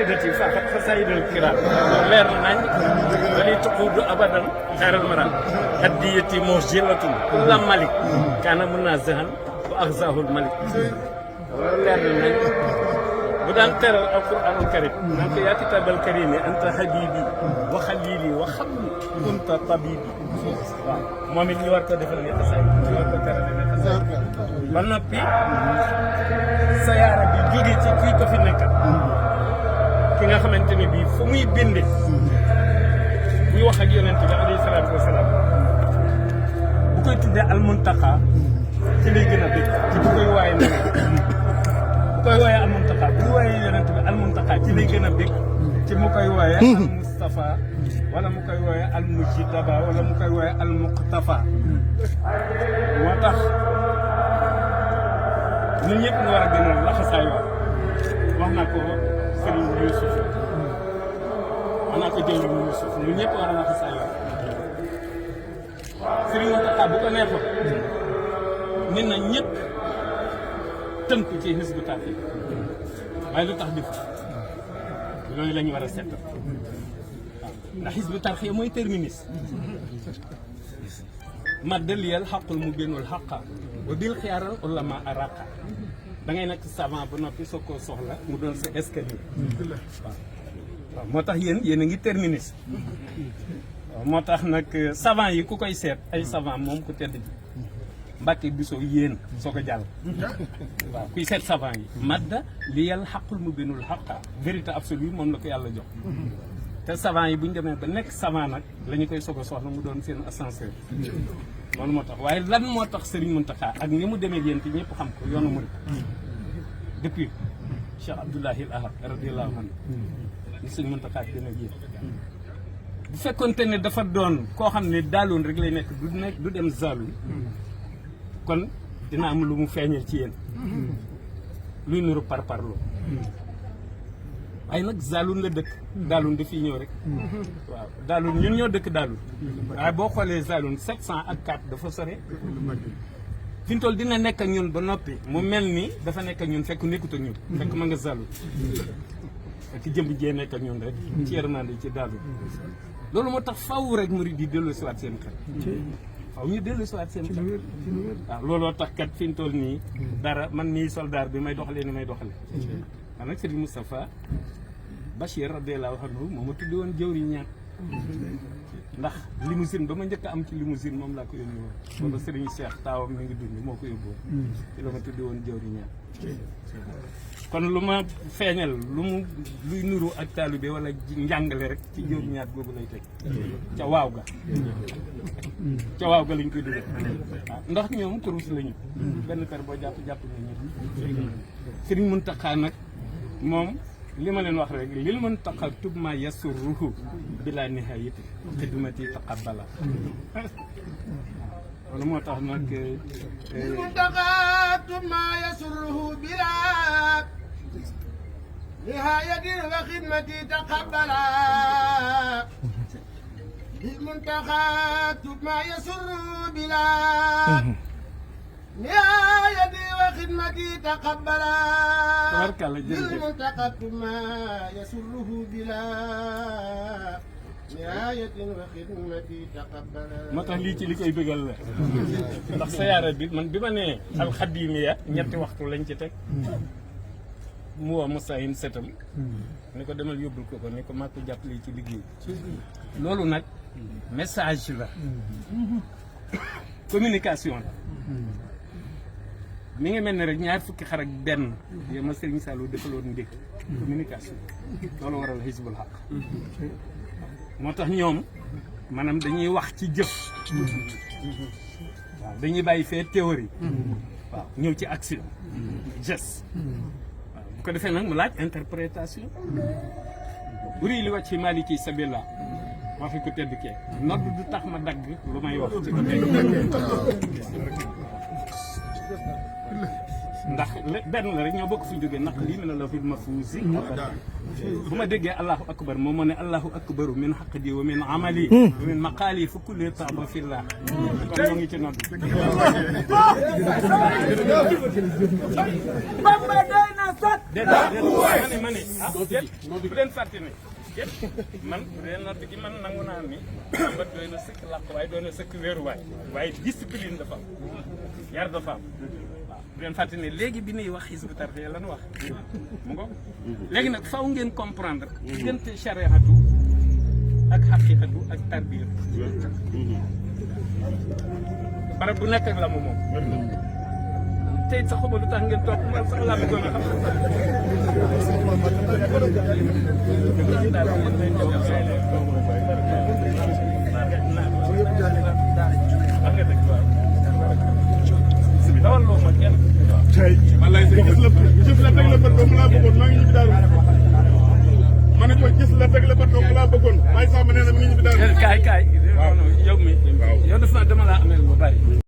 xasiidati faqat xasaayidal kiraam leer na nañ wali tuqudu abadan xayral maram haddiyati mujilatun kulla malik kaana munazahan wa axzahul malik loolu leer na nañ bu daan teral alquranul karim naan ko yaa kitaabal karim anta habibi wa xalili wa xabli kunta tabibi waaw moom it ñu war ko defal ni xasaay ñu war ko teral ni xasaay ba noppi sayaara bi jóge ci kii ko fi nekkal ki nga xamante ne bii fu muy binde buy wax ak yonent bi alayhi salaatu wasalaam bu koy tuddee almuntaqa ci lay gën a bég ci bu koy waaye nag bu koy waaye almuntaqa bu waaye yonent bi almuntaqa ci lay gën a bég ci mu koy waaye al mustafa wala mu koy waaye al mujtaba wala mu koy waaye al muqtafa moo tax ñun ñëpp ñu war a gën a laxasaayoo wax naa ko Serigne Youssouf wax naa ko jëwriñ Youssouf ñun ñëpp war a laxasaayoo Serigne Mountakha bu ko neexoon nit na ñëpp tënku ci Hizbut Tarqiyyah waaye lu tax def loolu la ñu war a seet ndax Hizbut Tarqiyyah mooy terminus maddaliyal xaqul mu génnul xaqa wa bil xiyaaral ulama araqa da ngay nekk savant ba noppi soo ko soxla mu doon sa escalier waaw moo tax yéen a ngi terminus waaw moo tax nag savant yi ku koy seet ay savant moom ku tedd ji Mbàkke Bisoo yéen soo ko jàll waaw kuy seet savant yi madda liyal xaqul mu génnul xaqa vérité absolue moom la ko yàlla jox te savant yi bu ñu demee ba nekk savant nag la ñu koy soog a soxla mu doon seen ascenseur loolu moo tax waaye lan moo tax Serigne Mountakha ak ni mu demee yéen te ñëpp xam ko yoonu murid depuis Cheikh Abdoulahi al Ahad radiyallahu anhu ni Serigne Mountakha demee yéen bu fekkonte ne dafa doon koo xam ne daaloon rek lay nekk du dem Zaloun kon dina am lu mu feeñal ci yéen luy nuru parparloo waaye nag Zaloun la dëkk Zaloun dafiy ñëw rek waaw Zaloun ñun ñoo dëkk Zaloun waaye boo xoolee Zaloun 700 ak 4 dafa sore fi mu toll dina nekk ak ñun ba noppi mu mel ni dafa nekk ak ñun fekk nekkut ak ñun fekk ma nga Zaloun fekk jëmb jee nekk ak ñun rek ci yërmande ci Zaloun loolu moo tax faw rek murid di dellu si waat seen xel faw ñu dellu si waat seen xel waaw looloo tax kat fi mu toll nii dara man nii soldat bi may doxalee ni may doxale man nag Serigne Moustapha Bachir radiyallahu anhu moo ma tuddi woon jëwriñ ñaan ndax limousine ba ma njëkk a am ci limousine moom laa ko yónni woon booba Serigne Cheikh taawam mi ngi dund moo ko yóbbu woon ci la ma tuddi woon jëwriñ ñaan kon lu ma feeñal luy nuru ak taalibe wala njàngale rek ci jëwriñ ñaat googu lay teg ca waaw ga lañ koy dugal waaw ndax ñoom kurus lañu benn per boo jàpp na ñëpp Serigne Mountakha nag moom li ma leen wax rek lil Mountakha tub ma yasurruhu bila nihayati xidmati taqabbala wala moo tax nag lil Mountakha tub ma yasurruhu bila nihayati wa xidmati taqabbala lil Mountakha tub ma yasurruhu bila nihayati wa xidmati taqabbala للمنتقى ما يسره بلا نهاية وخدمتي تقبلا moo tax lii ci li koy bëggal la ndax sayaara bi man bi ma nee alxadimiya ñetti waxtu lañ ci teg mu woo Moussaïn setam ni ko demal yóbbul ko ni ko maa ko jàppale ci liggéey loolu nag message la communication la mi ngi mel ne rek ñaar fukki xar ak benn yow ma Serigne Saliou defaloon ndékk communication loolu waral Hizbul Haq moo tax ñoom maanaam dañuy wax ci jëf waaw dañuy bàyyi fee théorie waaw ñëw ci action geste waaw bu ko defee nag mu laaj interprétation buri li wàcc ci Maliki Sabila waxi ko tedd kee nodd du tax ma dagg lu may wax ci ko tedd ndax benn la rek ñoo bokk fu ñu jógee naq lii mi ne la fi ma fuusi bu ma déggee allahu akbar moom moo ne allahu akbaru min xaqdi wa min amali wa min maqaali fu kulli taaba fillah kon ñoo ngi ci nodd Bamba doy na sat déedéet ma ne bu leen fàtte ne man bu dee nodd gi man nangu naa ni Bamba doy na sëkk làq waaye doy na sëkk wéeruwaay waaye discipline dafa am yar dafa am waaw bu leen fàtte ne léegi bi nuy wax Hizbut Tarqiyyah lan wax mu ngo léegi nag faw ngeen comprendre diggante chariatu ak xaqiqatu ak tarbiya barab bu nekk ak la mu moom tey sax xamal lu tax ngeen toog man sax laa bëggoon a xam